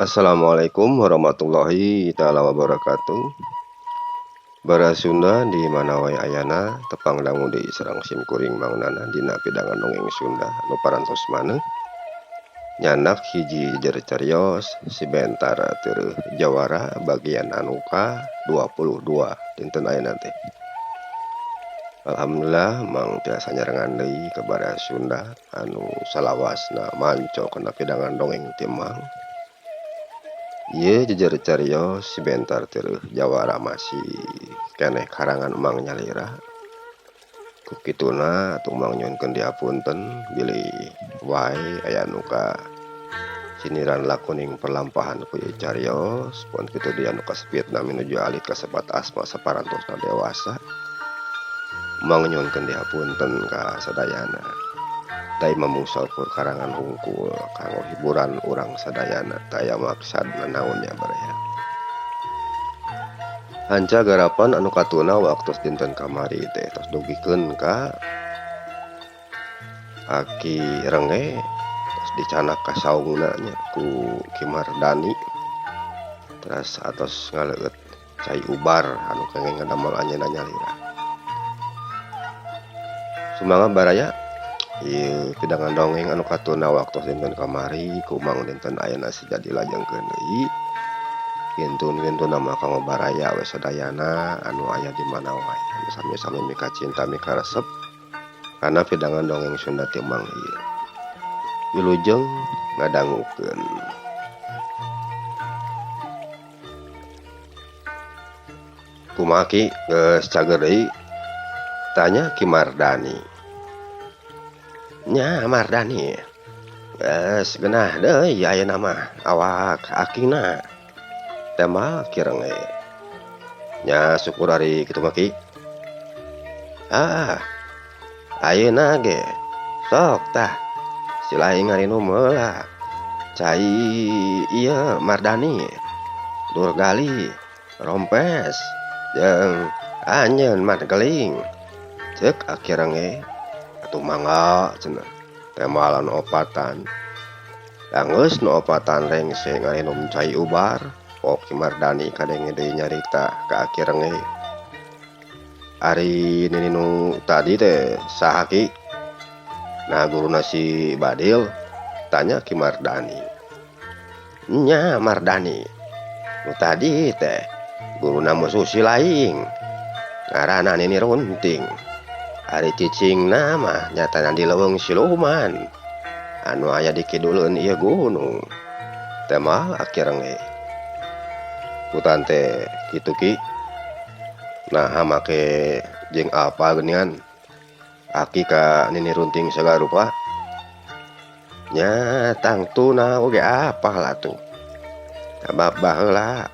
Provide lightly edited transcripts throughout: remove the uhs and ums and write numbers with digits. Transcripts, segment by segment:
Assalamualaikum warahmatullahi taala wabarakatuh. Bara Sunda di mana wae ayana tepang dangu deui sareng sim kuring Mang Nana dina pidangan dongeng Sunda nu parantos maneh nyandak hiji jejer carios si bentar teureun jawara bagian anu ka 22 dinten ayeuna teh. Alhamdulillah Mang tiasa nyarengan deui ka bara Sunda anu salawasna manco kana pidangan dongeng ti Mang. Ieu jejer carios si bentar teureun jawara masih keneh karangan Mang nyalira. Ku kituna atuh Mang nyuhunkeun dihapunten bilih wae aya nu ka siniran lakuning perlampahan ku ieu carios pon kitu deui anu kasepitna minuju alit kasebat asma saparantosna dewasa. Mang nyuhunkeun dihapunten ka sadayana. Dai mamung saukur karangan hungkul kanggo hiburan urang sadayana teu aya maksad nanaon nya baraya. Hanca garapan anu katuna waktos dinten kamari teh tos dugikeun ka Aki Renge tos dicanak ka saungna nya ku Ki Mardani teras atos ngaleueut cai ubar anu kenging ngadamel anjeunna nyalira. Sumangga baraya ieu pidangan dongeng anu katuna waktos dinten kamari ku Mang dinten ayeuna sejadi lajengkeun deui. Kintun-kintun mah kanggo baraya we sadayana anu aya di mana wae anu sami-sami mika cinta mika resep kana pidangan dongeng Sunda ti Mang ieu. Wilujeng ngadangukeun. Kumaha Ki geus cager deui? Tanya Ki Mardani. Nya Mardani geus genah deui ayeuna mah awak akina. Tembak Ki Renge. Nya syukur ari kitu mah Ki. Ah, ayeuna ge sok tah silaing ngarinum heula cai ieu Mardani Durgali Rompes jeung anjeun Margeling. Ceuk Aki Renge. Atuh mangga cenah tembalan opatan. Geus nu opatan rengse ngarinum cai ubar. Pok Ki Mardani kadenge deui nyarita ka Aki Renge. Ari nini nu tadi teh saha Ki? Nah guruna si Badil? Tanya Ki Mardani. Nya Mardani nu tadi teh guruna musuh si laing ngaranna Nini Runting. Ari cicingna mah nyatana di leuweung siluman anu aya di kiduleun ieu gunung. Tembak Aki Renge. Kutan teh kitu Ki. Naha make jeung apa geuningan Aki ka Nini Runting sagala rupa? Nya tangtuna oge apal atuh. Sabab baheula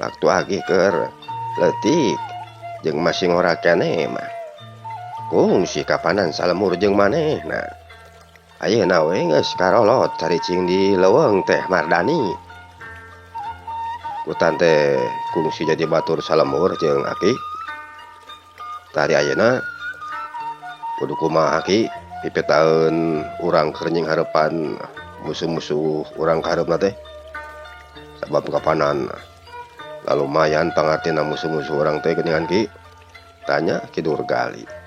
waktu Aki keur leutik jeung masih ngora keneh mah kungsi kapanan salemur jeung manehna. Ayeuna we geus karolot caricing di leuweung teh Mardani. Kutan teh kungsi jadi batur salemur jeung Aki. Tari ayeuna kudu kumaha Ki pipitaeun urang keur nying hareupan musuh-musuh urang kahareupna teh. Sabab kapanan lalumayan pangartina musuh-musuh urang teh geuningan Ki? Tanya Ki Durgali.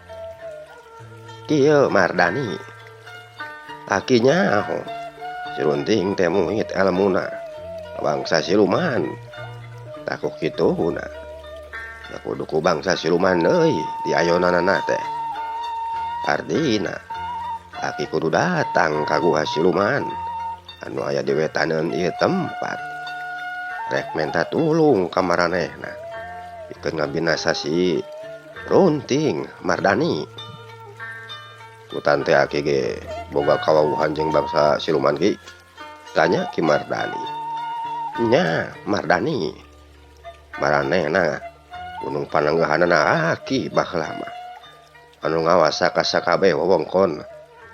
Kieu Mardani Aki nyaho si Runting teh muhit elmuna bangsa siluman. Taku kituna da kudu ku bangsa siluman deui diayonanana teh. Artina Aki kudu datang ka guha siluman anu aya di wetaneun ieu tempat. Rek menta tulung ka maranehna pikeun ngabinasa si Runting Mardani. Kutan teh Aki ge boga kawawuhan jeung bangsa siluman Ki? Tanya Ki Mardani. Nya Mardani maranehna gunung pananggahanana Aki baheula mah anu ngawasa ka sakabeh wewengkon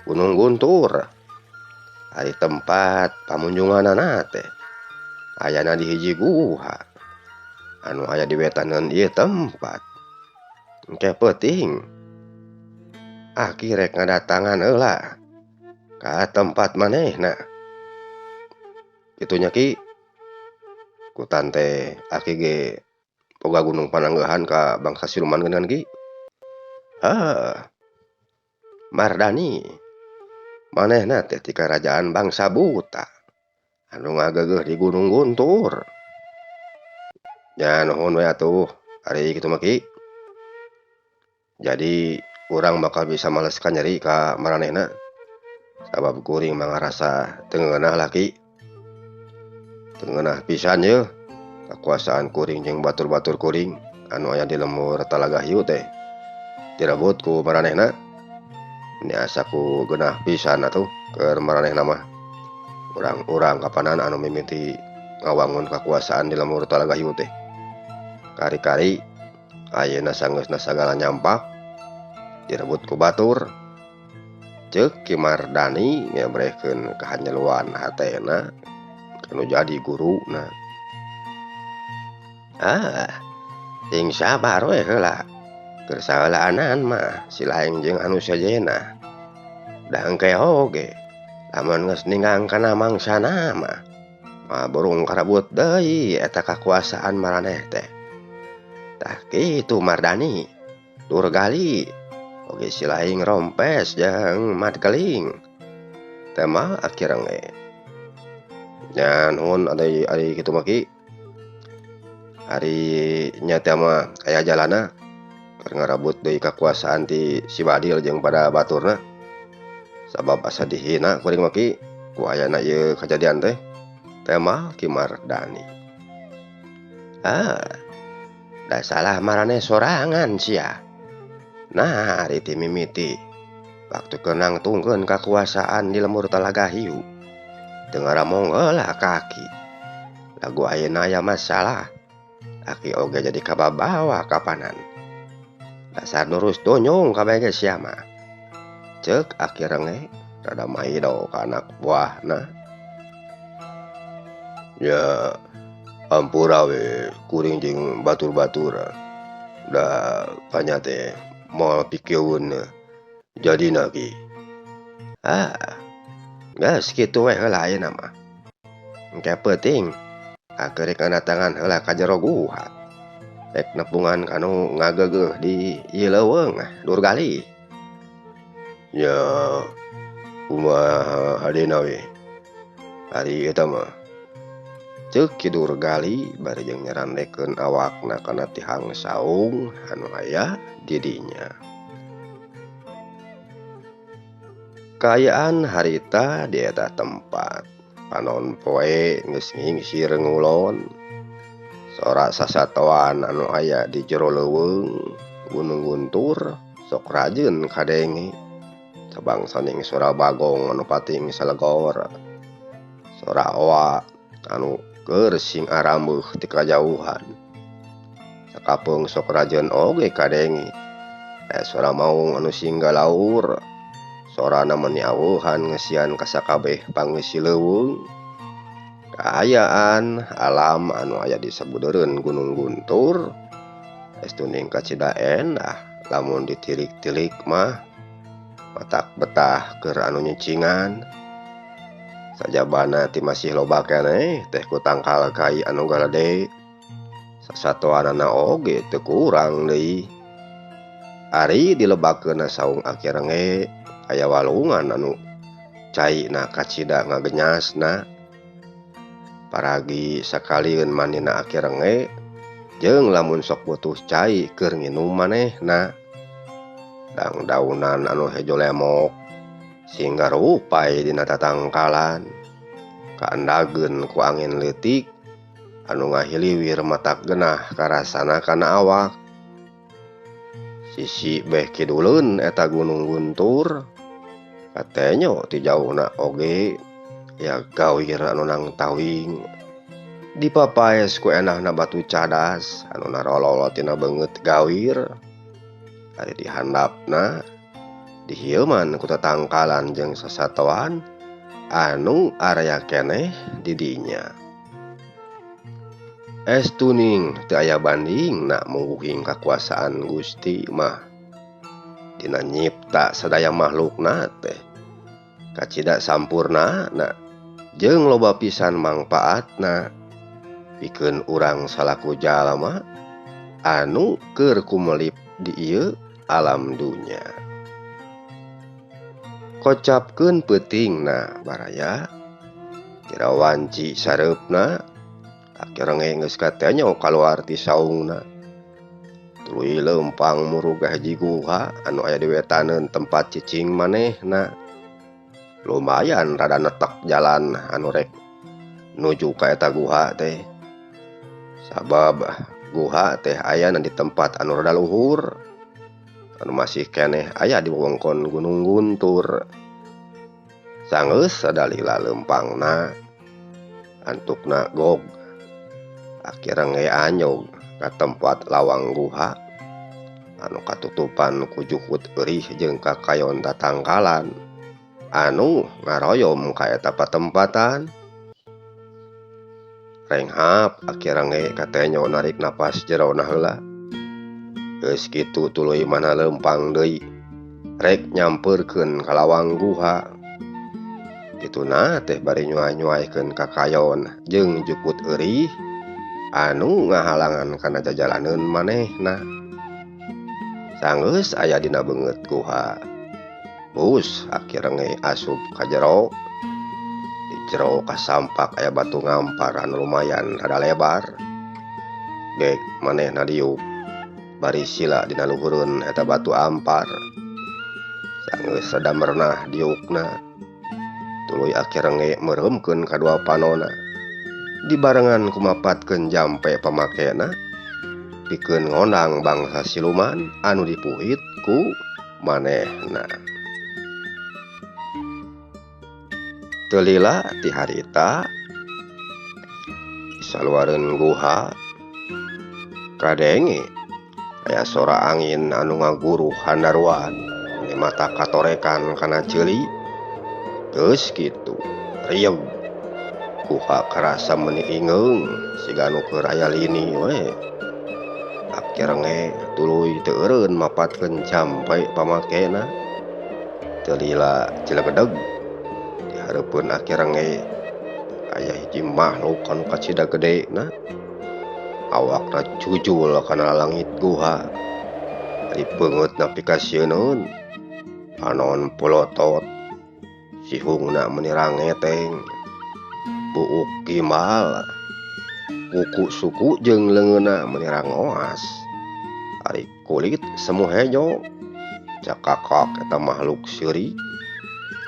Gunung Guntur. Ari tempat pamunjunganana teh ayana di hiji guha anu aya di wetaneun ieu tempat. Engke peuting Aki rek ngadatangan heula ka tempat manehna. Kitu nya Ki. Kutan teh aki ge boga gunung pananggehan ka bangsa siluman geuningan Ki. Heuh. Mardani manehna teh ti karajaan bangsa buta anu ngageugeuh di Gunung Guntur. Nya nuhun we atuh ari kitu mah Ki. Jadi urang bakal bisa maleskan nyeri ka maranehna. Sabab kuring mah ngarasa teu ngeunah lah Ki. Teu ngeunah pisan yeuh kakuasaan kuring jeung batur-batur kuring anu aya di lembur Talaga Hiu teh direbut ku maranehna. Ini asa ku geunah pisan atuh keur maranehna mah. Urang-urang kapanan anu mimiti ngawangun kakuasaan di lembur Talaga Hiu teh. Kari-kari ayeuna sanggeusna sagala nyampak direbut ku batur. Ceuk Ki Mardani ngebrehkeun kahanjeluan hatena anu jadi guruna. Ah, sing sabar we heula. Keur saheulaanan mah si laeng jeung anu sejenna. Da engke oge lamun geus ninggang kana mangsana mah moal burung karebut deui eta kakuasaan maraneh teh. Tah kitu Mardani, Durgali, oge si laing rompes jeung Madkeling. Tema Aki Renge. Nya nuhun ari ari kitu mah Ki. Ari nya teh mah aya jalana keur ngarebut deui kakuasaan ti si Badil jeung pada baturna. Sabab asa dihina kuring mah Ki ku ayana ieu kajadian teh. Tema Ki Mardani. Ah, da salah maraneh sorangan sia. Nah ari ti mimiti waktu keur nangtungkeun kakuasaan di lembur Talaga Hiu teu ngaramong heula ka aki. Lagu ayeuna aya masalah aki oge jadi kababawa kapanan. Dasar nurus donyong kabeh ge sia mah. Ceuk Aki Renge rada maido ka anak buahna. Ya ampura we kuring jeung batur-batur. Da panya teh moal pikeun jadina Ki. Ah, geus kitu we heula ayeuna mah. Engke peuting aki rek ngadatangan heula ka jero guha. Rek nepungan kanu ngageugeuh di ieu leuweung Durgali. Nya kumaha hadena we ari eta mah. Ceuk Ki Durgali bari jeung nyarandekeun awakna kana tihang saung anu aya di dinya. Kaayaan harita di eta tempat panon poe geus ngingsir ngulon. Sora sasatoan anu aya di jero leuweung Gunung Guntur sok rajeun kadenge. Sabangsaning sora bagong anu pating salegor. Sora oa anu keur sing arambeuh ti kajauhan. Sakapeung sok rajeun oge kadenge. Sora maung anu sing galaur. Sorana meuni aweuhan ngeusian ka sakabeh pangeusi leuweung. Kaayaan alam anu aya di sabudeureun Gunung Guntur estuning kacida endah lamun ditilik-tilik mah matak betah keur anu nyicingan. Sajabana ti masih loba keneh teh ku tangkal kai anu galede. Sasatoanana oge teu kurang deui. Ari dilebakeunna saung Aki Renge aya walungan anu caina kacida ngagenyasna. Paragi sakalieun mandina Aki Renge jeung lamun sok butuh cai keur nginum manehna. Dangdaunan anu hejo lemok sehingga rupai dina tatangkalan kaendageun ku angin leutik anu ngahiliwir matak genah karasana kana awak. Sisi beh kiduleun eta Gunung Guntur katenyo ti jauhna oge ya gawir anu nangtawing dipapaes ku enahna batu cadas anu narololo tina beungeut gawir. Ari dihandapna dihieuman ku tatangkalan jeung sasatoan anu area keneh di dinya. Estuning teu aya bandingna mungguhing kakuasaan Gusti mah dina nyipta sadaya makhlukna teh kacida sampurnana jeung loba pisan mangpaatna. Pikeun urang salaku jalma anu keur kumelip di ieu alam dunya. Kocapkeun peutingna baraya kira wanci sareupna Aki Rengge geus katenyo kaluar ti saungna. Tuluy leumpang murug ka hiji guha anu aya di wetaneun tempat cicing manehna. Lumayan rada netek jalan anu rek nuju ka eta guha teh. Sabab guha teh ayana di tempat anu rada luhur anu masih keneh aya di wewengkon Gunung Guntur. Sanggeus sadalila leumpangna antukna gog Aki Rengge anyog ka tempat lawang guha anu katutupan ku jukut eurih jeung kakayon tatangkalan anu ngaroyom ka eta patempatan. Renghap Aki Rengge katenyo narik napas jerona heula. Geus kitu tuluy mana leumpang deui rek nyampeurkeun ka lawang guha. Kituna teh bari nyuai-nyuaikeun kakayon jeung jukut eurih anu ngahalangan kana jajalaneun manehna. Sanggeus aya dina beungeut guha. Bus Aki Rengge asup ka jero. Di jero kasampak aya batu ngampar anu lumayan rada lebar. Gek manehna diuk bari sila dina luhureun eta batu ampar. Sanggeus rada merenah diukna. Tuluy Aki Rengge meureumkeun kadua panona. Dibarengan kumapatkeun jampe pamakena pikeun ngondang bangsa siluman anu dipuhit ku manehna. Teu lila ti harita saluareun guha kadenge aya sora angin anu ngaguruh handaruan di mata katorekan kana ceuli. Geus kitu rieug guha karasa meuni ingeung siga nu keur aya lini we. Aki Rengge tuluy teu eureun mapatkeun jampe pamakena. Teu lila cilegedeg di hareupeun Aki Rengge aya hiji makhluk anu kacida gedena. Awakna cujul kana langit guha. Ari peungeutna pikasieun panon polotot. Sihungna meuni rangeteng. Buuk gimbal. Kuku suku jeung leungeunna meuni rangoas. Ari kulit semu hejo. Cakakak eta makhluk seuri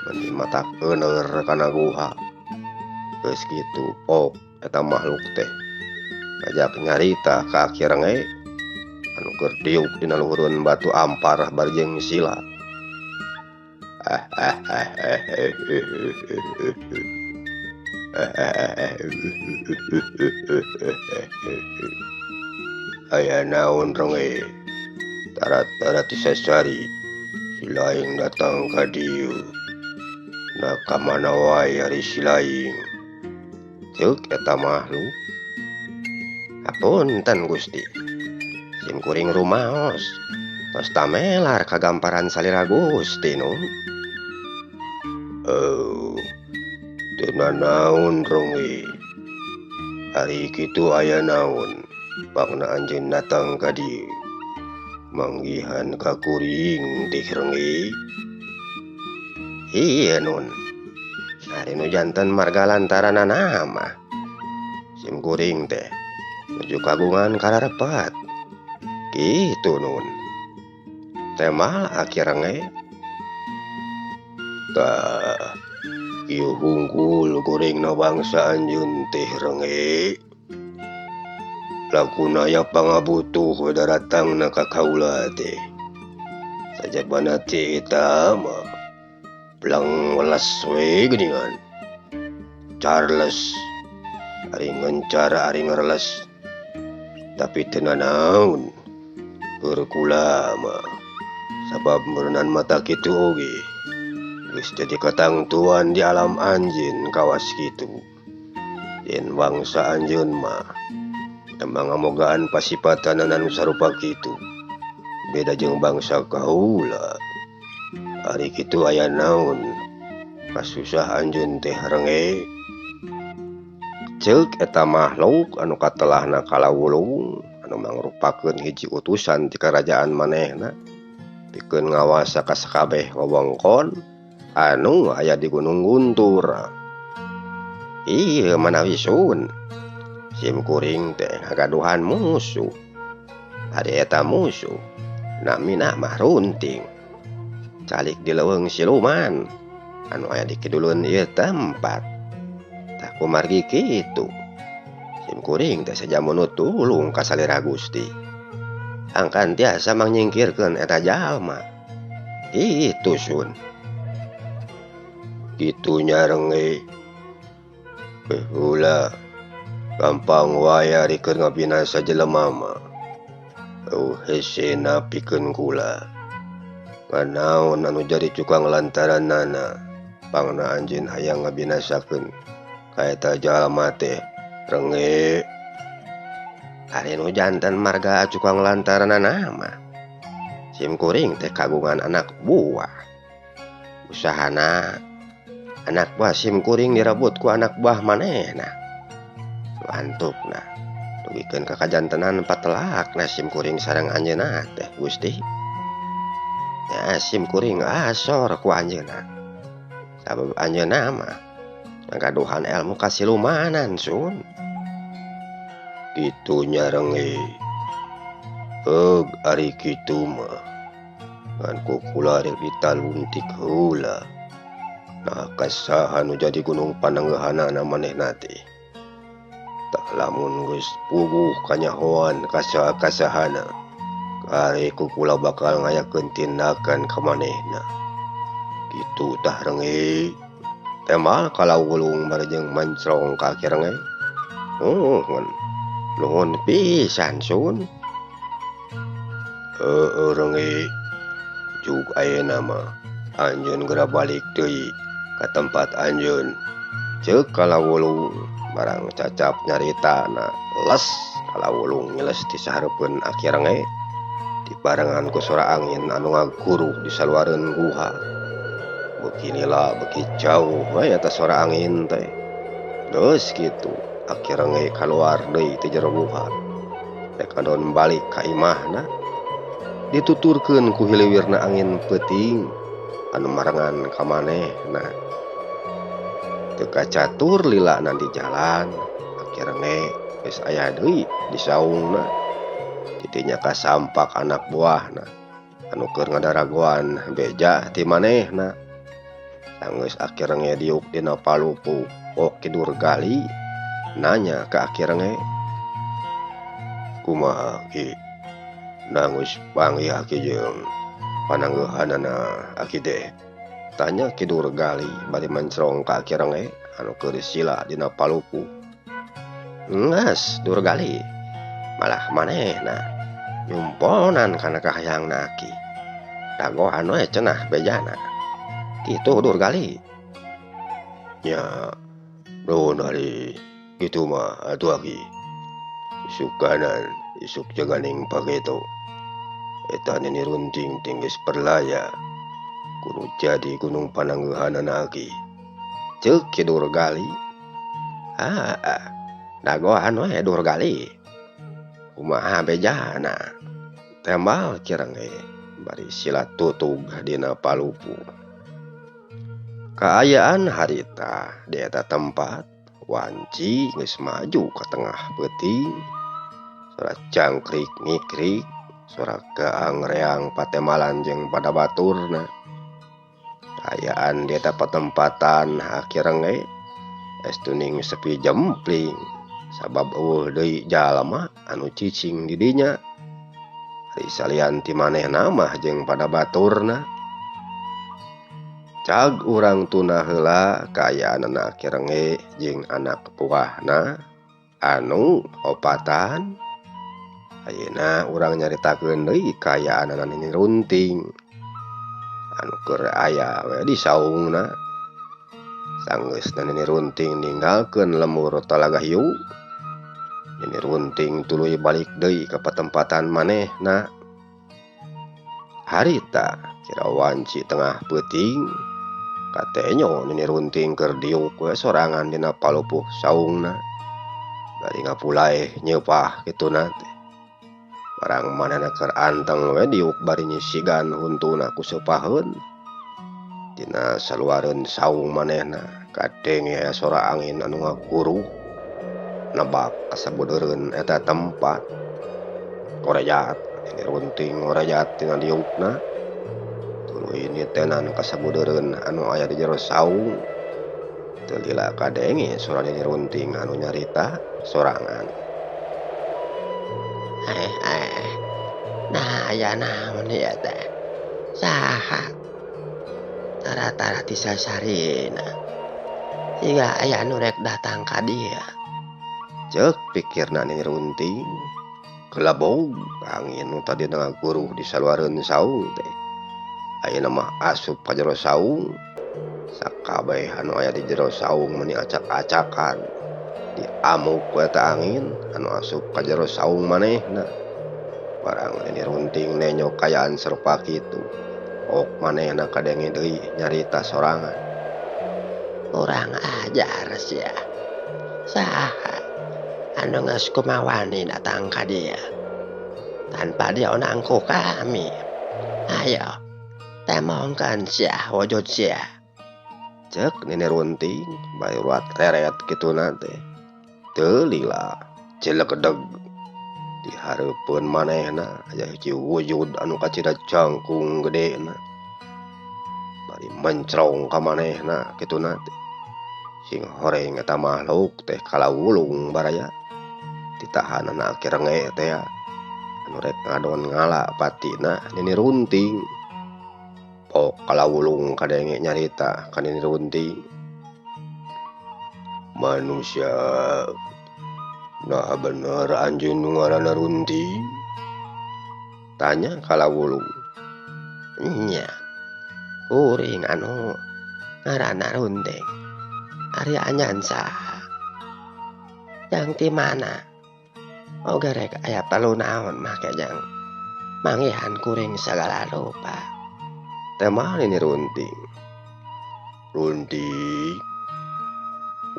meuni matak euneur kana guha. Geus kitu pok eta makhluk teh ngajak nyarita ka Aki Rengge anu keur diuk dina luhureun batu ampar bari jeung sila. Aya naon Rengge? Tarat-tarat disasari si laing datang ka dieu. Na ka mana wae ari si laing? Ceuk eta makhluk. Hapunten Gusti. Sim kuring rumaos. Tos tamelar kagamparan salira Gusti nu. Oh, teu nanaon Rengge. Ari kitu aya naon? Pangna anjeun datang ka dieu. Manggihan ka kuring teh Rengge. Ieu nun. Ari nu janten marga lantaranana mah. Sim kuring teh nuju kagungan kararepat. Kitu nun. Temal Aki Rengge. Tah, kieu hungkul kuringna bangsa anjeun teh Rengge. Lakuna aya pangabutuh we daratangna ka kaula teh. Sajabana teh eta mah belang welas we geuningan. Charles ari ngencar ari ngereles. Tapi teu nanaon keur kula mah. Sabab meureunan mata kitu oge geus jadi katangtuan di alam anjeun kawas kitu. Yen bangsa anjeun mah emang ngamogaan pasipatan anu sarupa kitu. Beda jeung bangsa kaula. Ari kitu aya naon kasusah anjeun teh Rengge. Ceuk eta makhluk anu katelahna Kalawulung anu mangrupakeun hiji utusan ti karajaan manehna pikeun ngawasa ka sakabeh wewengkon anu aya di Gunung Guntur. Ieu manawi sun sim kuring teh ngagaduhan musuh. Ari eta musuh namina mah Runting. Calik di leuweung siluman anu aya di kiduleun ieu tempat. Tah kumargi kitu sim kuring teh sajamun tulung ka salira Gusti. Angkan tiasa mangnyingkirkeun eta jalma. Kitu sun. Kitu nya Renge. Ulah gampang wae ari keur ngabinasa jelema mah. Eueuh hesena pikeun kula. Nganaon anu jadi cukang lantaranana pangna anjeun hayang ngabinasakeun ka eta jalma teh Renge. Ari nu janten marga cukang lantaranana mah sim kuring teh kagungan anak buah. Usahana anak buah sim kuring direbut ku anak buah manehna. Nu antukna dugikeun ka kajantenan patelakna sim kuring sareng anjeunna teh Gusti. Nya sim kuring asor ku anjeunna. Sabab anjeunna mah ngagaduhan ilmu kasilumanan sun. Kitu nya Renge. Heug ari kitu mah ngan ku kula rek ditaluntik heula. Nah kasaha nu jadi gunung pananggehanana manehna teh. Tah lamun geus puguh kanyahoan kasaha-kasahana kare ku kula bakal ngayakeun tindakan ka manehna. Kitu tah Renge. Temal Kalawulung bari jeung mancrong ka Ki Renge. Nuhun. Nuhun pisan sun. Heueuh Renge. Jug ayeuna mah anjeun geura balik deui ka tempat anjeun. Ceuk Kalawulung barang cacap nyaritana les Kalawulung nyeles di sahareupeun Aki Renge. Dibarengan ku sora angin anu ngaguruh di saluareun guha. Beuki lila beuki jauh we eta sora angin teh. Geus kitu Aki Renge kaluar deui ti jero guha. Rek ngadon balik ka imahna. Dituturkeun ku hiliwirna angin peuting anu marengan ka manehna. Teu kacatur lilana di jalan, Aki Renge geus aya deui di saungna. Tidinya kasampak anak buahna anu keur ngadaragoan beja ti manehna. Sanggeus Aki Renge diuk dina palupuh Ki Durgali nanya ka Aki Renge. Kumaha Ki? Nanggeus panggih Aki jeung pananggehanana Aki teh? Tanya Ki Durgali bari mencrong ka Aki Renge anu keur sila dina palupuh. Nges Durgali malah manehna nyumponan kana kahayangna Aki. Dagoan we cenah bejana. Kitu Durgali. Nya nuhun ari kitu mah atuh Aki. Isukanan isuk jaganing pageto. Eta Nini Runting geus perlaya kudu jadi gunung pananggehanana Aki. Ceuk Ki Durgali. Ah, dagoan we Durgali. Kumaha bejana? Tembal Ki Renge bari sila tutug dina palupuh. Kaayaan harita di eta tempat wanci geus maju ka tengah peuting. Sora cangkrik ngikrik, sora gaang reang patemalan jeung pada baturna. Kaayaan di eta patempatan Aki Renge estuning sepi jempling sabab eueuh deui jalma anu cicing di dinya. Ari salian ti manehna mah jeung pada baturna. Cag urang tuna heula kaayaanana Aki Renge jeung anak buahna anu opatan. Ayeuna urang nyaritakeun deui kaayaanana Nini Runting anu keur aya we di saungna. Sanggeusna Nini Runting ninggalkeun lembur Talaga Hiu, Nini Runting tuluy balik deui ka patempatan manehna. Harita kira wanci tengah peuting katenyo Nini Runting keur diuk we sorangan dina palupuh saungna. Bari ngapulai nyeupah kituna teh. Barang manehna keur anteng we diuk bari nyisigan huntuna ku seupaheun. Tina saluareun saung manehna kadenge aya sora angin anu ngaguruh nebak kasabudeureun eta tempat. Korejat Nini Runting ngorejat tina diukna tuluy nitenan kasabudeureun anu aya di jero saung. Teu lila kadenge sora Nini Runting anu nyarita sorangan. Eh eh, nah aya naon ieu teh? Saha? Tara-tara ti sasarina. Siga aya nu rek datang ka dieu. Ceuk pikirna Nini Runting. Gelebog angin nu tadina ngaguruh di saluareun saung teh. Ayeuna mah asup ka jero saung. Sakabeh anu aya di jero saung meuni acak-acakan. Diamuk ku eta angin anu asup ka jero saung manehna. Barang Nini Runting nenjo kaayaan sarupa kitu. Ok manehna kadenge deui nyarita sorangan. Urang ajar sia. Saha anu geus kumawani datang ka dieu tanpa dionang ku kami. Ayo temongkeun sia wujud sia. Ceuk Nini Runting bari urat reret kituna teh. Teu lila cilegdeg di hareupeun manehna aya hiji wujud anu kacida jangkung gedena. Bari mencrong ka manehna kituna teh. Sing horeng eta makhluk teh kalawulung baraya. Ditahanana Aki Renge teh anu rek ngadon ngala patina Nini Runting. Pok kalawulung kadenge nyarita ka Nini Runting. Manusia, nah bener anjeun nu ngaranna Runting? Tanya kalawulung. Nya, kuring anu ngaranna Runting. Ari anjeun saha? Jang ti mana? Oge rek aya perlu naon make jang manggihan kuring sagala rupa. Tema Nini Runting. Runting,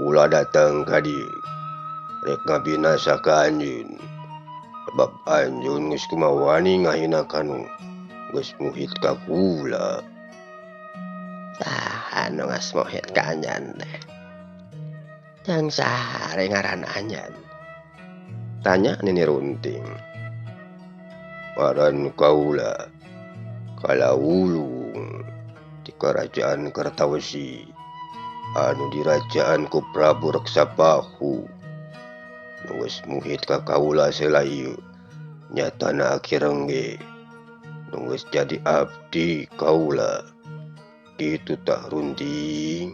ulah datang ka dieu. Rek ngabinasa ka anjeun. Sebab anjeun geus kumawani ngahina kanu geus muhit ka kula. Saha nu geus muhit ka anjeun teh? Jang saha ari ngaran anjeun? Tanya Nini Runting. Ngaran kaula Kalawulung di Kerajaan Kertawesi anu dirajaan ku Prabu Reksabahu. Nu geus muhit ka kaula sela ieu nyatana Aki Rengge nu geus jadi abdi kaula. Kitu tah Runting.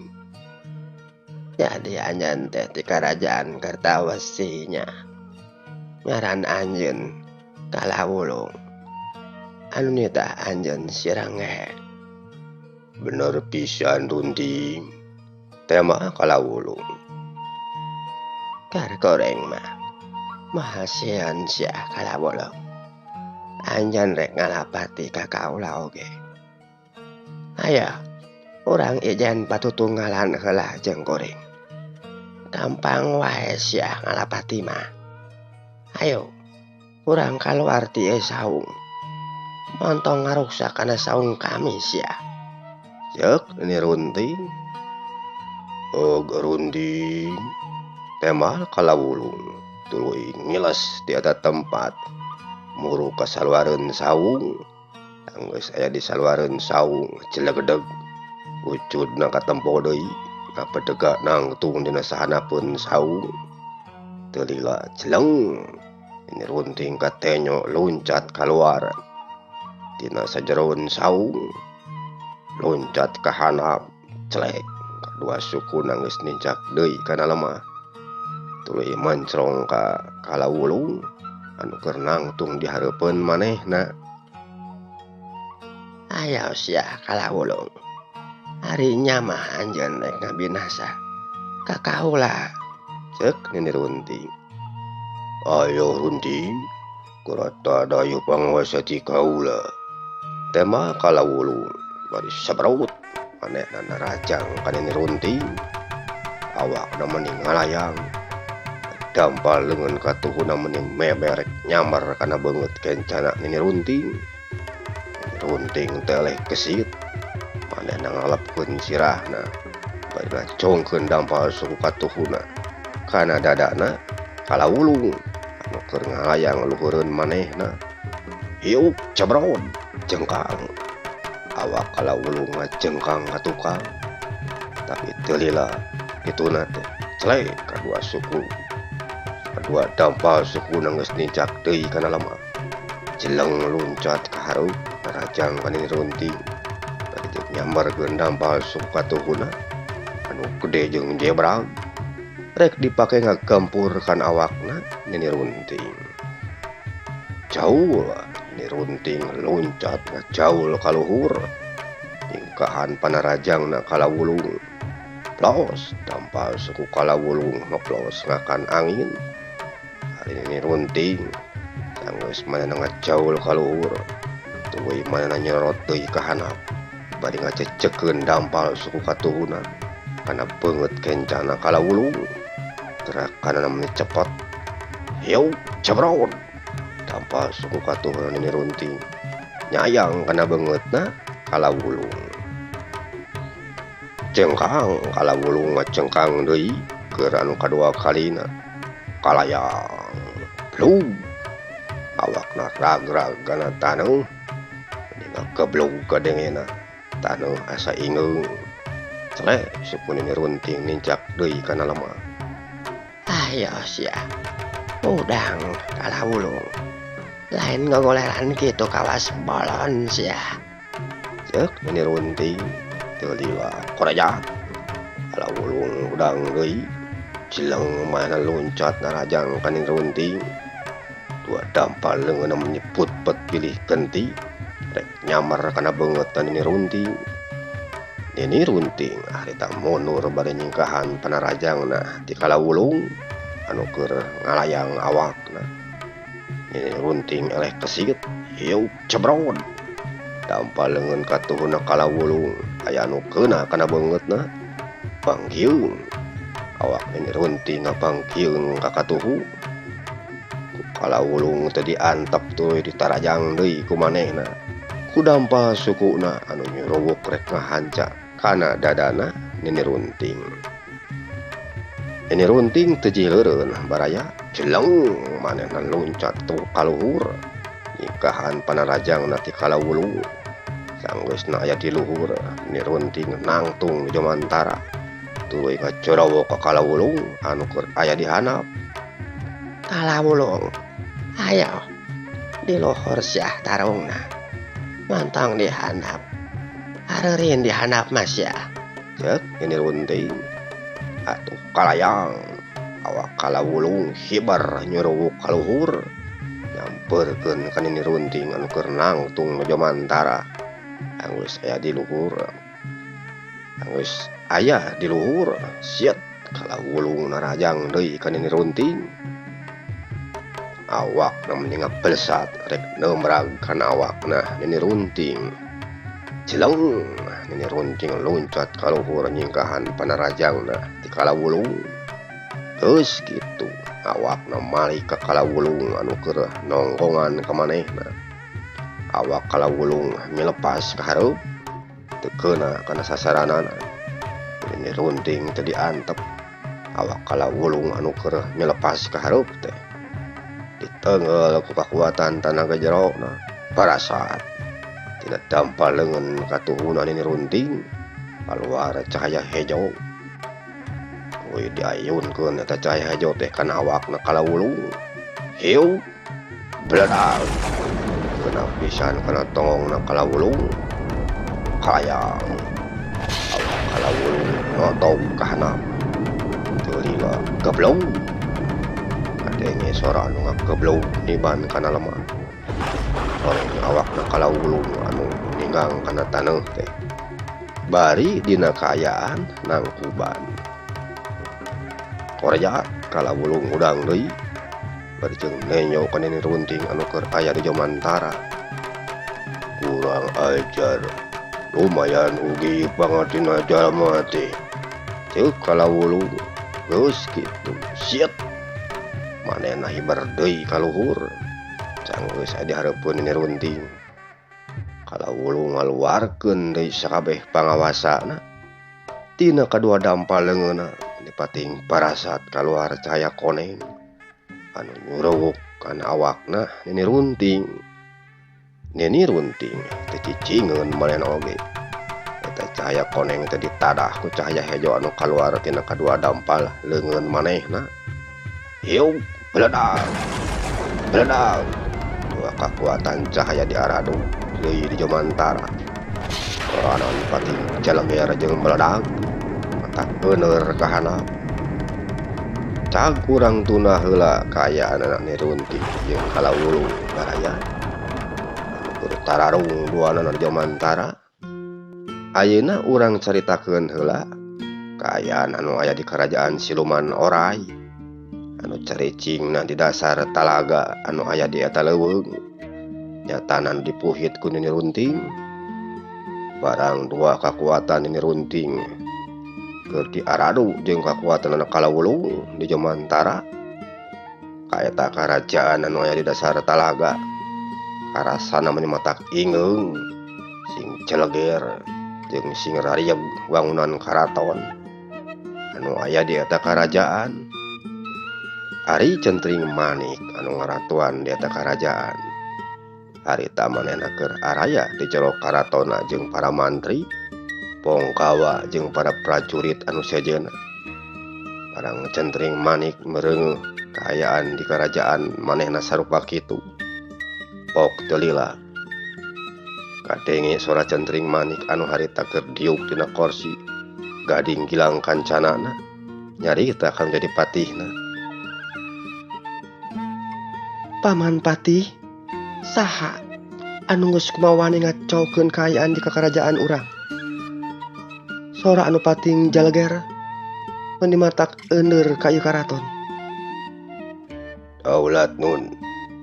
Jadi anjeun teh ti Kerajaan Kertawesi nya. Ngaran anjeun Kalawulung. Anu nitah anjeun si Rengge. Bener pisan Runting. Tema Kalawulung. Kar goreng mah moal sieun sia Kalawulung. Anjeun rek ngalapati ka kaula oge. Ayo, urang ijen patutunggalan heula jeung kuring. Gampang wae sia ngalapati mah. Ayo, urang kaluar ti ieu saung. Montong ngaruksak kana saung kami sia. Ceuk Nini Runting. Og Runting. Tema Kalawulung tuluy ngiles di eta tempat. Muru ka saluareun saung. Geus aya di saluareun saung cilegdeg. Wujudna katempo deui ngapedega nangtung dina sahanapeun saung. Teu lila celeng Nini Runting katenyo luncat kaluar tina sajeroeun saung. Loncat ka handap celek kadua sukuna geus nincak deui kana lemah. Tuluy mencrong ka Kalawulung anu keur nangtung di hareupeun manehna. Ayo sia Kalawulung. Ari nya mah anjeun rek ngabinasa ka kaula. Ceuk Nini Runting. Ayo Runting, kurata dayeuh panguasa ti kaula. Tema Kalawulung bari sabraut manehna narajang ka Nini Runting. Awakna meni ngalayang. Dampal leungeun katuhuna meuni meberek nyamar kana beungeut kencana Nini Runting. Nini Runting teh eleh kesit. Manehna ngalepkeun sirahna bari ngacongkeun dampal suku katuhuna kana dadana Kalawulung anu keur ngalayang luhureun manehna. Hiuk cebrod jengkang. Awak Kalawulung ngajengkang ka tukang. Tapi teu lila kituna teh celek kadua suku. Kadua dampal sukuna geus nincak deui kana lemah. Jeleng luncat ka hareup narajang ka Nini Runting. Bari jeung nyambarkeun dampal suku katuhuna anu gede jeung jebrag. Rek dipake ngagempur kana awakna Nini Runting. Jauh Nini Runting luncat ngajaul ka luhur. Nyingkahan panarajangna Kalawulung. Plos dampal suku Kalawulung ngeplos ngakan angin. Ari Nini Runting sanggeus manehna ngajaul ka luhur. Tuluy manehna nyorot deui ka handap. Bari ngacecekeun dampal suku katuhuna kana beungeut kencana Kalawulung. Gerakanna meuni cepet. Hiuk cebrod dampal suku katuhuna Nini Runting nyayang kana beungeutna Kalawulung. Jengkang Kalawulung ngacengkang deui keur anu kadua kalina. Kalayang blug awakna ragrag kana taneuh. Meni ngageblug kadengena taneuh asa ingeung. Celek suku Nini Runting nincak deui kana lemah. Ayo sia. Udang Kalawulung. Lain ngogoleran kitu kawas bolon sia. Ceuk Nini Runting teu lila korejat. Kalawulung udang deui. Jeleng manehna luncat narajang ka Nini Runting. Dua dampal leungeunna menyebut-pet pilih genti. Rek nyamar kana beungeutna Nini Runting. Nini Runting harita mundur bari nyingkahan panarajangna ti Kalawulung anu keur ngalayang awakna. Nini Runting eleh kesit, hiuk cebrod. Dampal leungeun katuhuna Kalawulung aya anu keuna kana beungeutna. Bangkiung awak Nini Runting ngabangkiung ka katuhu. Ku Kalawulung teh diantep tuluy ditarajang deui ku manehna. Ku dampal sukuna anu nyuruwuk rek ngahanca kana dadana Nini Runting. Nini Runting teu jileureun baraya jeleng manehna luncat tu ka luhur. Nyingkahan panarajangna ti Kalawulung. Sanggeusna aya di luhur, Nini Runting nangtung di jomantara. Tuluy ngacorowok ka Kalawulung anu keur aya di handap. Kalawulung, ayo di luhur sia tarungna. Mantong di handap. Areureun di handap mah sia. Ceuk Nini Runting. Atuh kalayang awak Kalawulung hibar nyuruwuk ka luhur. Nyamperkeun ka Nini Runting anu keur nangtung nu jomantara. Anggeus aya di luhur. Anggeus aya di luhur, siet Kalawulung narajang deui ka Nini Runting. Awakna meni ngabelsat rek neumrag kana awakna Nini Runting. Jeleng Nini Runting luncat ka luhur nyingkahan panarajangna ti Kalawulung. Geus kitu awakna malik ka Kalawulung anu keur nongkongan ka manehna. Awak Kalawulung milepas ka hareup teu keuna kana sasaranana. Nini Runting teu diantep. Awak Kalawulung anu keur milepas ka hareup teh ditenggel ku kakuatan tanaga jerona. Parasat tina dampal leungeun katuhuna Nini Runting kaluar cahaya hejo. Tuluy diayunkeun eta cahaya hejo teh kana awakna Kalawulung. Hiu bledag kena pisan kana tongongna Kalawulung. Kalayang awak Kalawulung notog ka handap. Teu lila geblong kadenge sora anu ngageblog niban kana lemah. Soreng awakna Kalawulung anu ninggang kana taneuh teh. Bari dina kaayaan nangkuban. Korejat Kalawulung hudang deui bari jeung nenyo ka Nini Runting anu keur aya di jomantara. Kurang ajar, lumayan ugi pangatina jalma teh. Ceuk Kalawulung geus kitu siet. Manehna hiber deui ka luhur. Sanggeus aya di hareupeun Nini Runting. Kalawulung ngaluarkeun deui sakabeh pangawasana. Tina kadua dampal leungeunna pating parasat kaluar cahaya koneng anu nyuruwuk kana awakna Nini Runting. Nini Runting teu cicingeun manehna oge. Eta cahaya koneng teh ditadah ku cahaya hejo anu kaluar tina kadua dampal leungeun manehna. Hiup beledag beledag. Dua kakuatan cahaya diaradu deui di jomantara. Soranan pating jalenger jeung beledag matak euneur ka handap. Cag urang tunda heula kaayaan Nini Runting jeung Kalawulung baraya. Anu keur tararung duanana di jomantara. Ayeuna urang caritakeun heula kaayaan anu aya di karajaan siluman orai anu caricingna di dasar talaga anu aya di eta leuweung. Nyatanan dipuhit ku Nini Runting. Barang dua kakuatan Nini Runting keur diaradu jeung kakuatan anak Kalawulung di jomantara. Kaeta karajaan anu aya di dasar talaga karasana meni matak ingeung sing celeger jeung sing rarieg wangunan karaton anu aya di eta karajaan. Ari Centring Manik anu ngaratuan di eta karajaan. Harita manehna keur araya di jero karatonna jeung para mantri, pongkawa jeung para prajurit anu sejenna. Barang Centring Manik mereungeuh kaayaan di karajaan manehna sarupa kitu. Pok teu lila kadenge sora Centring Manik anu harita keur diuk dina korsi gading gilang kancanana nyarita kan jadi patihna. Paman Patih, saha anu geus kumawani ngacaukeun kaayaan di kakarajaan urang? Sora anu pating jaleger meni matak euneur ka ieu karaton. Daulat nun,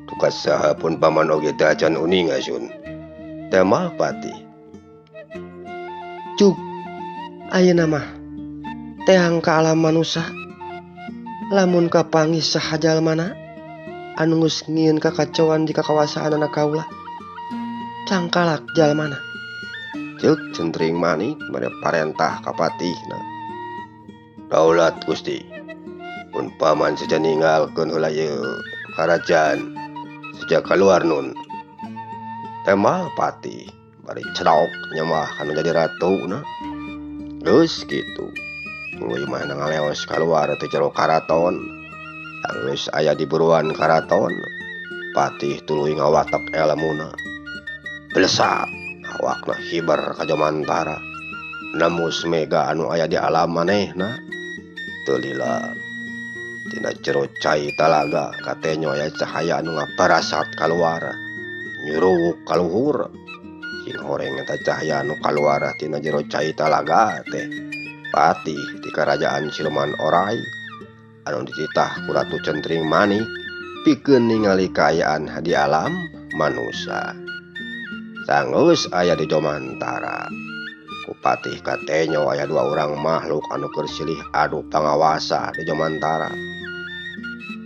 tukas saha pun paman oge teu acan uninga sun. Temal Patih. Cug, ayeuna mah teang ka alam manusa. Lamun kapanggih saha jalmana anu geus ngieun kakacauan di kakawasaan anak kaula, cangkalak jalmana. Ceuk Centring Manik mere parentah ka patihna. Daulat Gusti, pun paman seja ninggalkeun heula ieu karajaan sejak kaluar nun. Temal Patih bari cedok nyemah kanu jadi ratuna. Geus kitu tuluy manehna ngaleos kaluar ti jero karaton. Sanggeus aya di buruan karaton, Patih tuluy ngawatek elmuna. Blesat awakna hiber ka jomantara. Nembus mega anu aya di alam manehna. Teu lila tina jero cai talaga katenyo aya cahaya anu ngaparasat kaluar nyuruwuk ka luhur. Sing horeng eta cahaya anu kaluar tina jero cai talaga teh Patih di karajaan siluman orai anu dititah ku Ratu Centring Manik pikeun ningali kaayaan di alam manusa. Sanggeus aya di jomantara, ku Patih katenyo aya dua urang makhluk anu keur silih adu pangawasa di jomantara.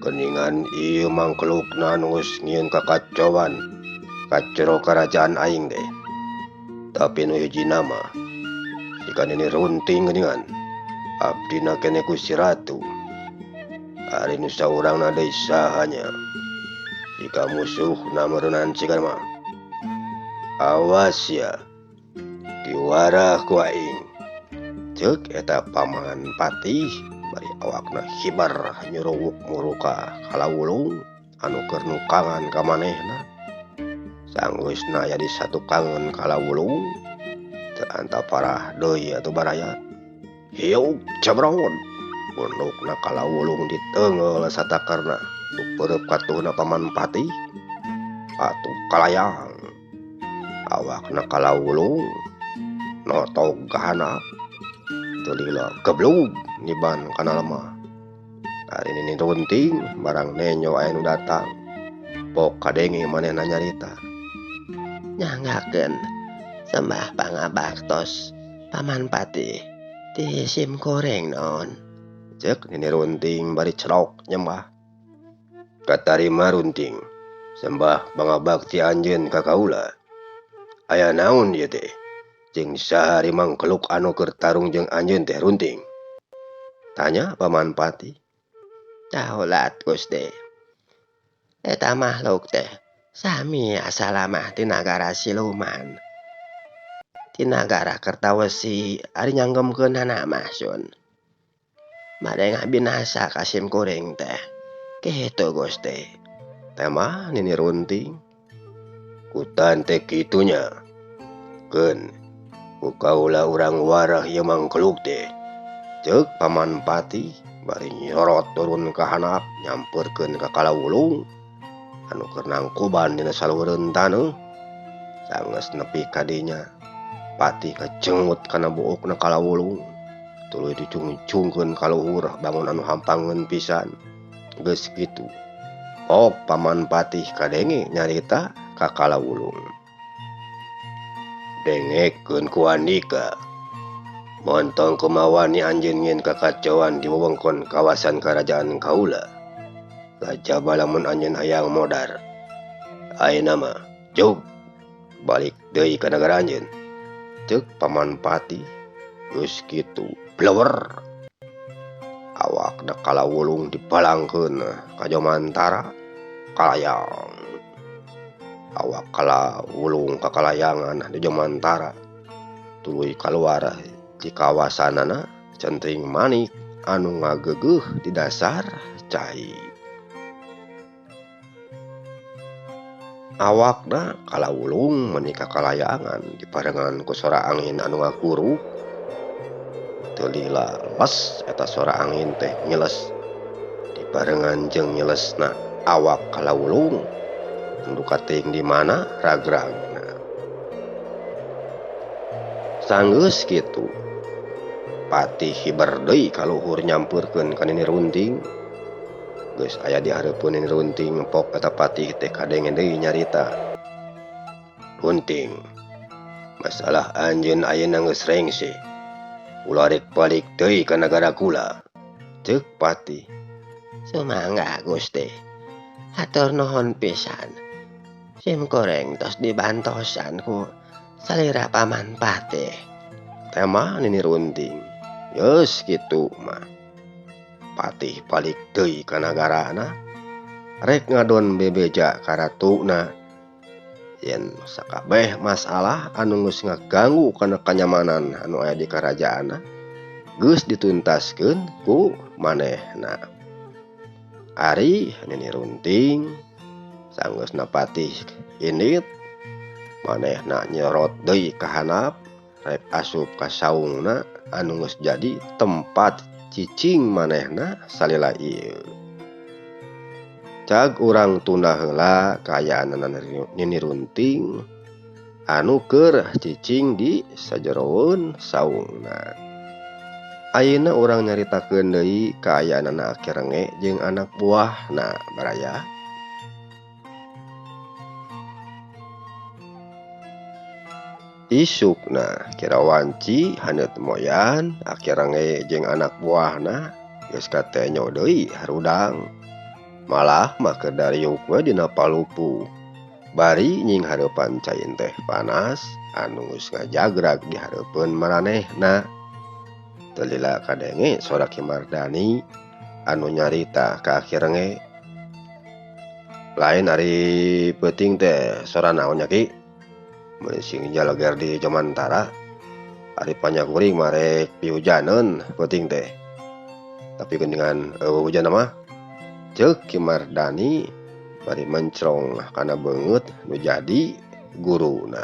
Geuningan ieu mangkelukna anu geus ngieun kakacauan ka jero karajaan aing teh. Tapi nu hijina mah jika Nini Runting geuningan abdina keneh Gusti Ratu. Ari nu saurangna deui sahanya. Jika musuhna meureunan siga mah. Awas ya, diwarah ku aing. Ceuk eta paman Patih bari awakna hiber nyuruwuk muruka Kalawulung anu keur nukangan ka manehna. Sanggeusna aya di satukangeun Kalawulung teu antaparah deui atuh baraya. Hiup cebrod. Pundukna Kalawulung diteunggeul satakerna dupeureub katuhna paman Patih. Atuh kalayang awakna Kalawulung notog ka handap. Teu lila geblug niban kana lemah. Ari Nini Runting barang nenyo aya nu datang. Pok kadenge manehna nyarita. Nyanggakeun sembah pangabaktos Paman Patih ti sim goreng non. Ceuk Nini Runting bari cerok nyembah. Katarima Runting sembah pangabakti anjeun ka kaula. Aya naon ieu teh? Jeung saha ari mangkeluk anu keur tarung jeung anjeun teh Runting? Tanya Paman Patih. Daulat Gusti. Eta makhluk teh sami asalna mah ti nagara siluman. Ti nagara Kertawesi ari nyanggemkeunana mah sun. Bade ngabinasa ka sim kuring teh. Kitu Gusti. Tema Nini Runting. Kutan teh kitunya. Keun ku kaula urang warah ieu mangkeluk teh. Ceuk Paman Patih bari nyorot turun ka handap nyamperkeun ka Kalawulung anu keur nangkuban dina saluhureun taneuh. Sanggeus nepi ka dinya Patih ngacengut kana buukna Kalawulung tuluy dicungcungkeun ka luhur bangun anu hampangeun pisan. Geus kitu pok Paman Patih kadenge nyarita ka Kalawulung. Dengekeun ku andika. Montong kumawani anjeun ngieun kakacauan di wewengkon kawasan karajaan kaula. Kajaba lamun anjeun hayang modar. Ayeuna mah jug balik deui ka nagara anjeun. Ceuk Paman Patih. Geus kitu blewer. Awakna Kalawulung dipalangkeun ka Jomantara kalayang. Awak Kalawulung kakalayangan di Jomantara tuluy kaluar di kawasanana centring manik anu ngagegeuh di dasar cai. Awakna Kalawulung meuni kakalayangan diparengan ku sora angin anu ngakuruh. Teu lila les eta sora angin teh nyeles. Diparengan jeung nyelesna awak Kalawulung anu kating di mana ragragna. Sanggeus kitu Patih hiber deui ka luhur nyampeurkeun ka Nini Runting. Geus aya di hareupeun Nini Runting pok eta Patih teh kadenge deui nyarita. Runting, masalah anjeun ayeuna geus rengse. Ulah rek balik deui ka nagara kula. Ceuk Patih. Sumangga Gusti. Hatur nuhun pisan. Sim kuring tos dibantosan ku salira Paman Patih. Tema Nini Runting. Geus kitu mah. Patih balik deui ka nagarana. Rek ngadon bebeja ka ratuna. Yen sakabeh masalah anu geus ngaganggu kana kanyamanan anu aya di karajaanna geus dituntaskeun ku manehna. Ari Nini Runting sanggeusna Patih indit manehna nyorot deui ka handap rek asup ka saungna anu geus jadi tempat cicing manehna salila ieu. Cag urang tunda heula kaayaanana Nini Runting anu keur cicing di sajeroeun saungna. Ayeuna urang nyaritakeun deui kaayaanana Aki Renge jeung anak buahna baraya. Isukna kira wanci haneut moyan Aki Renge jeung anak buahna geus katenyo deui harudang. Malah mah keur dariuk we dina palupuh. Bari nying hareupan cai teh panas anu geus ngajagrag di hareupeun maranehna. Teu lila kadenge sora Ki Mardani anu nyarita ka Aki Renge. Lain ari peuting teh sora naon nya Ki? Meuni sing jaleger di Jomantara. Ari panyakuring mah rek pihujaneun peuting teh. Tapi geuningan eueuh hujan mah. Ceuk Ki Mardani bari mencrong kana beungeut nu jadi guruna.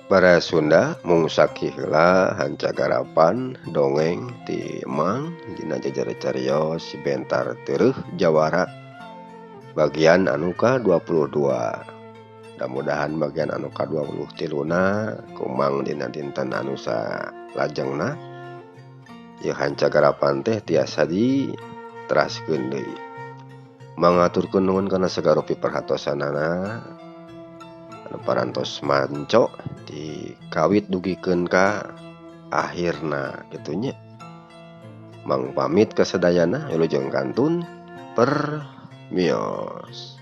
Para Sunda mung sakih heula hancagarapan dongeng ti Emang dina jajar carios si Bentar Teureum Jawara bagian anu ka-22. Mudah-mudahan bagian anu ka-23 kumang dina dinten anu salajengna ieu hancagarapan teh tiasa diteraskeun deui. Mangaturkeun nuhun kana sagarupi perhatosanana. Anu parantos manco di kawit dugikeun ka akhirna kitu nya. Mang pamit kasadayana, wilujeng kantun, permios.